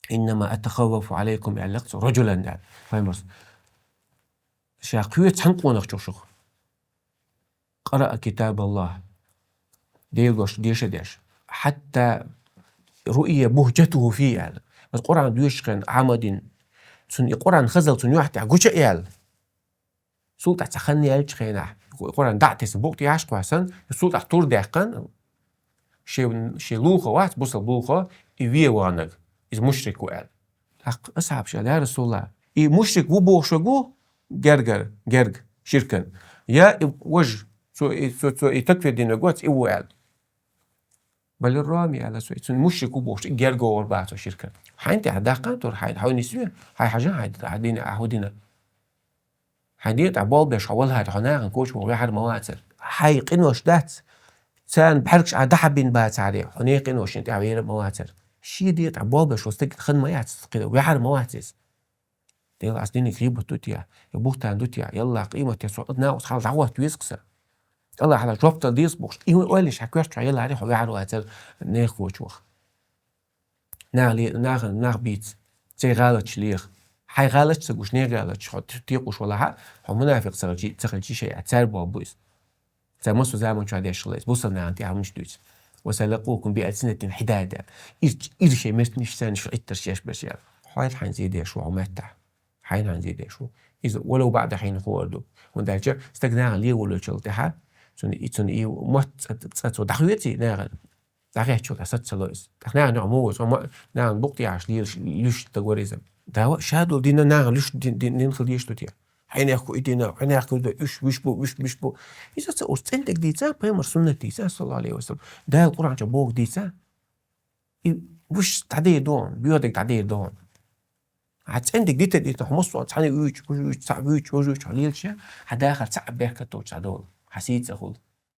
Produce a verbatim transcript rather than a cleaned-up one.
«Иннама атахаввафу алайкум», аьлла цо, «раджулан», аьлла пайхамара. Ша кхоьцу цхьана къонахчух шух. «Къараа китабаллахӀ». Делан дош деша деш. «Хьатта руия бугьджатуху фи», аьлла. Аса Къуръан доьшучу хенахь Ӏамадин. Цунна и Къуръан хазалла цунна юьхь тӀехь гуча а яьлла. Цул тӀаьхьа цхьа хан яьллачу хенахь, Къуръан дӀа а тесна, букъ тӀехь кхоьссина, цул тӀаьхьа тур даьккхина, шен, шен лулахо вац, бусалба лулахо, и вен ваханарг, иза мушрик ву аьлла. ТӀаккха асхьабаша аьлла: «Я РасулаллахӀ, и мушрик ву бохуш верг ву гергара, герга, ширкан? Я и важа, цо, и, цо, цо и такфир дина верг вац, и ву?» аьлла. «Балир рами», аьлла цо, и цунна мушрик ву бохуш, и герга вогӀур бац цо ширкан. Хьайна тӀехь даккха а тур, хьайна, хьо нисве, хьайн хьажа, хьайн, хьайн дина, ахьа дина. Хьайн дегӀа тӀехь болх беш хьо валахьара, хьо нахана коча ваха ваьхьар ма вацара. Хьайн къинош дац, царна бӀаьргаш Ӏа дӀахьабина бацахьара, хьо нехан къиношна тӀехь вер ма вацара. Шен дегӀа тӀехь болх беш волу стаг хан ма яц, кхин ваьхьар ма вац иза. Дела, ас диниг гӀийбат ду те, я бухтан ду те, ялла къематде со накъост хьал дӀахӀотта веза-кх сан. Аллахьала жоп дала деза бохуш, и ойланаш хьан коьрта чохь яларе, хьо ваьхьар вацара нехан коча ваха. Нах ле-, нах, нах бийца, церан гӀалаташ леха. Хьайн гӀалаташ ца гуш, нехан гӀалаташ хьо текхуш валахь, хьо мунафикъ ца хилча, ца хилча шайн, цаьрга болх бу иза. Цара массо заман чохь деш хилла иза, бусалба нахана тӀехь хӀуманаш дуьйцу. «Ва салакъукум би алсинатин хьидада». Ира, ира шайн меттанаш санна шу Ӏиттарш еш берш яра. Хьо хьайна зен деш ву хьо меттахь. Хьайна зен деш ву. Иза валав баӀда хьийнин хуур ду. ХӀунда аьлча стаг нахана ле волучул тӀаьхьа, цунна и, цунна и мотт цӀа, цӀа цо дӀахоьций нахана. ДӀахецчул тӀаьхьа саца ца ло иза. ТӀаккха нахана юкъа муха ву, цо ма-, нахана букъ тӀехь лелаш, луьйш стаг вара иза. Дава, шадолу дина нахана луьйш дин, дин, дин хила дезаш ду те? Хьайнех ку и дина, хьайнех ку и ду, уьш, уьш бу, уьш, уьш бу. Иза ца уьш цӀена дерг дийца, пайхамар суннат дийца, саллаллаху алейхи ва саллям. Дала Къуръан чу боху дийца. И уьш дӀадер ду, боьха дерг дӀадер ду. Хьан цӀена дерг дита, дита, хьо массо а цхьаьна вуьйчу, вуьйчу, цхьаъ вуьйчу, вуьйчу, хьо лелаш, хьан дахар цхьаъ беркат долчу цхьа долу. Хьан сий цӀа хуьлу.